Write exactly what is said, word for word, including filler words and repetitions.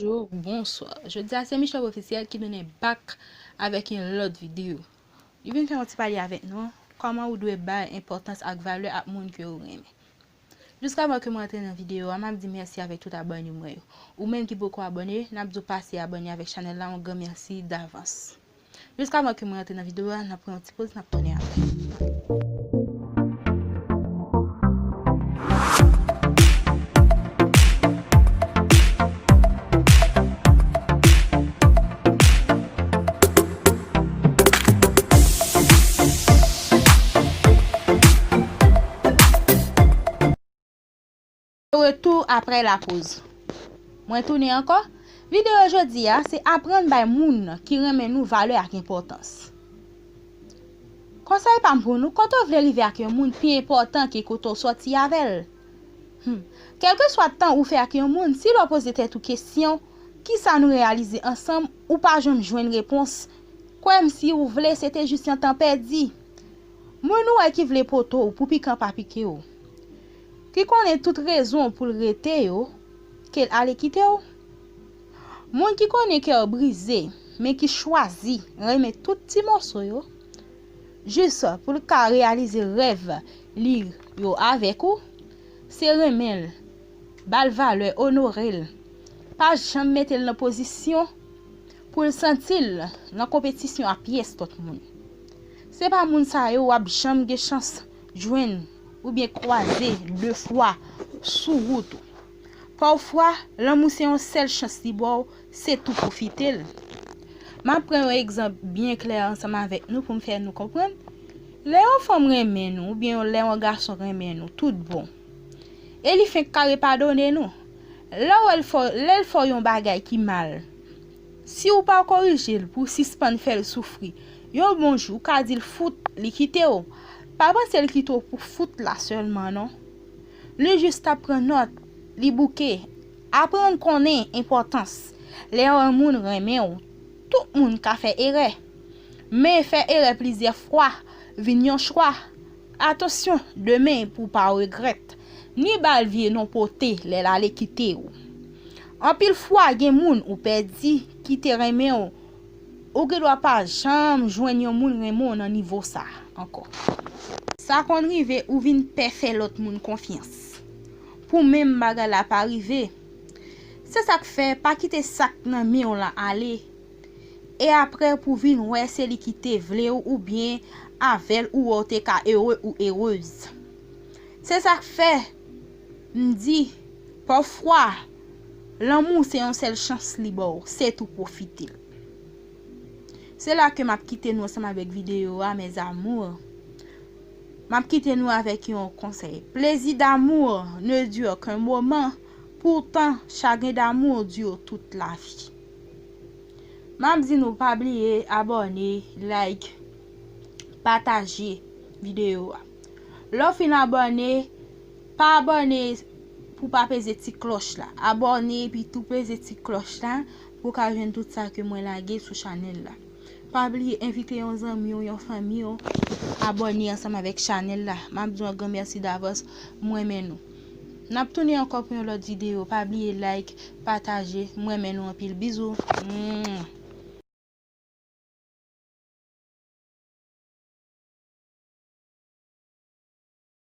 Bonjou, bonswa. Jodi a se Michelle Officiel ki tounen back avèk yon lòt videyo. Li vin fè yon ti pale avèk nou kòman ou dwe bay enpòtans ak valè ak moun ke ou renmen. Jiskavan ke mwen antre nan videyo a, m ap di mèsi avèk tout abòne mwen yo. Ou menm ki poko abòne, n ap di w pase abòne avèk chanèl la, yon gran mèsi davans. Jiskavan ke mwen antre nan videyo a, n ap pran yon ti poz, n ap tounen apre. Retour après la pause. Mwen tounen ankò. Videyo jodi a, se aprann bay moun ki renmen nou valè ak enpòtans. Konsèy pa m pou nou, kote w vle rive ak yon moun pi enpòtan ke kote w sòti avè l. Hmm. Kèlkeswa tan ou fè ak yon moun, si lè w poze tèt ou kesyon, "Kisa nou reyalize ansanm?", ou pa janm jwenn repons, kwè m si ou vle, se te jis yon tan pèdi. Moun ou wè ki vle pote w pou pikan pa pike w, ki konnen tout rezon pou l rete yo, ke l ale kite w. Moun ki konnen kè w brize, men ki chwazi renmen tout ti moso yo, jis pou l ka reyalize rèv li yo avèk ou, se renmen l, ba l valè, onore l. Pa janm mete l nan pozisyon pou l santi l nan konpetisyon ak pyès lòt moun. Se pa moun sa yo w ap janm gen chans jwenn oubyen kwaze de fwa sou wout ou. Pafwa, lanmou se yon sèl chans li ba w, se tou pwofite l. M ap pran yon egzanp byen klè ansanm avèk nou pou m fè nou konprann. Lè yon fanm renmen nou, oubyen lè yon gason renmen nou, tout bon, e li fenk kare padone nou. Lè w wè l fè, lè l fè w yon bagay ki mal, si w pa korije l pou w sispann fè l soufri, yon bon jou, w ka di l fout, li kite w. Pa panse l kite w pou fout la sèlman, non. Li jis t ap pran nòt, li bouke. Aprann konnen enpòtans. Lè yon moun renmen w, tout moun ka fè erè. Men fè erè plizyè fwa vin yon chwa. Atansyon, demen pou w pa regrèt, ni ba l vye non pote lè l ale kite w. Anpil fwa, gen moun ou pèdi ki te renmen w, ou gendwa pa janm jwenn yon moun renmen w nan nivo sa ankò. Sa konn rive ou vin pè fè lòt moun konfyans pou menm bagay la pa rive. Se sa k fè, pa kite sa k nan men w la ale. E apre pou vin wè se li ki te vle w oubyen avè l ou wè w te ka ere ou erez. Se sa k fè m di, pafwa, lanmou se yon sèl chans li ba w, se tou pwofite l. Se la ke m ap kite nou ansanm avèk videyo a, mes amours. M ap kite nou avèk yon konsèy. Plaisir d'amour ne dure qu'un moment, pourtant chagrin d'amour dure toute la vie. M ap di nou pa bliye abòne, like, pataje videyo a. Lè w fin abòne, pa abòne pou pa peze ti klòch la. Abòne epi tou peze ti klòch la pou w ka jwenn tout sa ke mwen lage sou chanèl la. Pa bliye envite yon zanmi w, yon fanmi w, abòne ansanm avèk chanèl la. M ap di w yon gran mèsi davans, mwen renmen nou. N ap tounen ankò pou yon lòt videyo. Pa bliye like, pataje, mwen renmen nou anpil. Bizou. Mwah.